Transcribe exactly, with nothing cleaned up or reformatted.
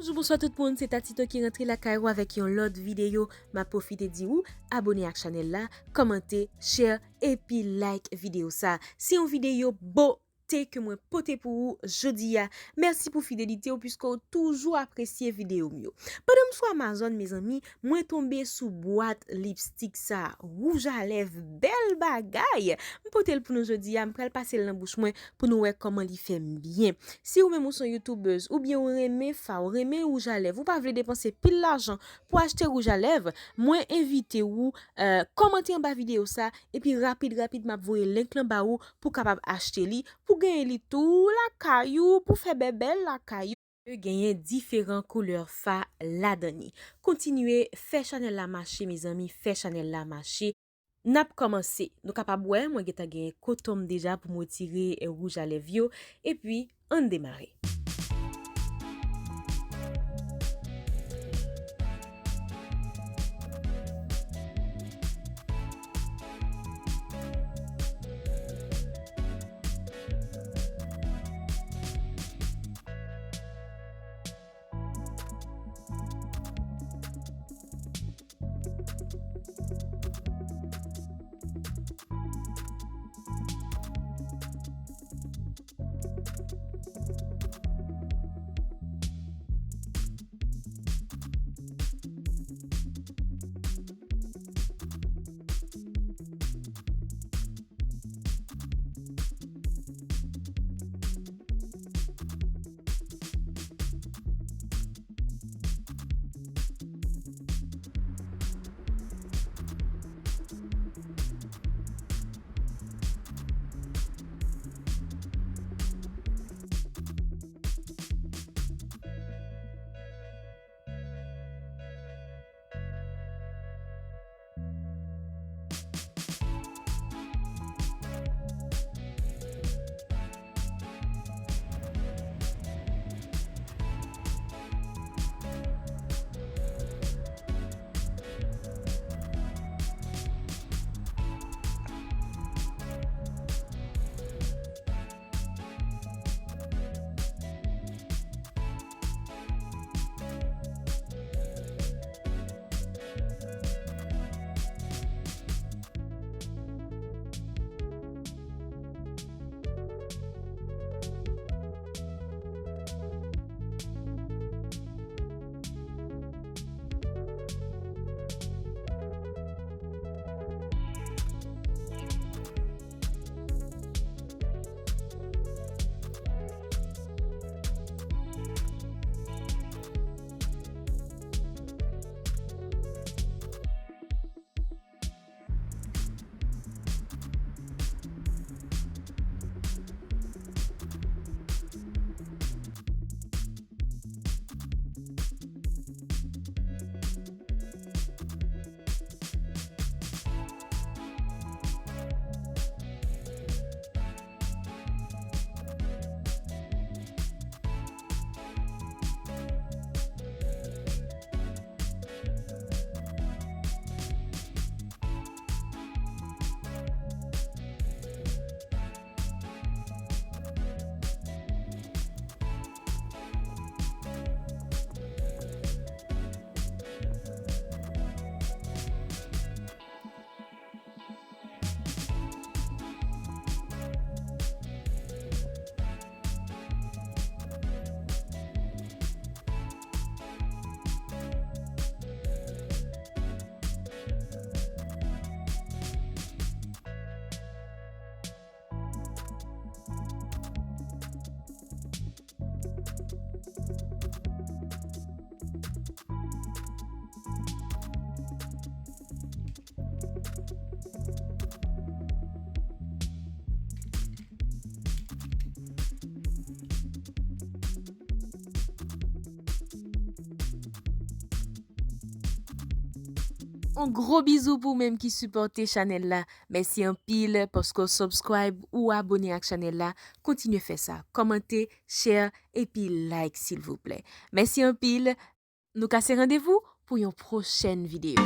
Bonjou, bonswa tout moun, se Tatito ki rantre lakay ou avèk yon lòt videyo. M ap pwofite di ou abone ak chanèl la, kòmante, share, epi like videyo sa. Se yon videyo bote ke mwen pote pou ou jodi a. Mèsi pou fidelite w, piske w toujou apresye videyo m yo. Pandan m sou Amazon, mezanmi, mwen tonbe sou bwat lipstik sa, wouj a lèv, bèl bagay. M pote l pou nou jodi a, m pral pase l nan bouch mwen pou nou wè kòman li fè m byen. Si ou menm ou se yon youtubèz, oubyen ou renmen fa, ou renmen wouj a lèv, ou pa vle depanse pil lajan pou achte wouj a lèv, mwen envite ou, eh, kòmante anba videyo sa, epi rapid, rapid, m ap voye link lan ba ou pou w kapab achte li, pou genyen li tou lakay ou, pou fè bèbèl lakay ou. Genyen diferan koulè fa ladan li. Kontinye fè chanèl la mache, mezanmi, fè chanèl la mache. N ap kòmanse. Nou kapab wè, mwen gentan gen koton m deja pou m retire, eh, wouj a lèv yo. Epi, ann demare. On gwo bizou pou ou menm ki sipòte chanèl la. Mèsi anpil paske w subscribe ou abone ak chanèl la. Kontinye fè sa. Kòmante, share, epi like, silvouplè. Mèsi anpil. Nou kase randevou pou yon pwochèn videyo.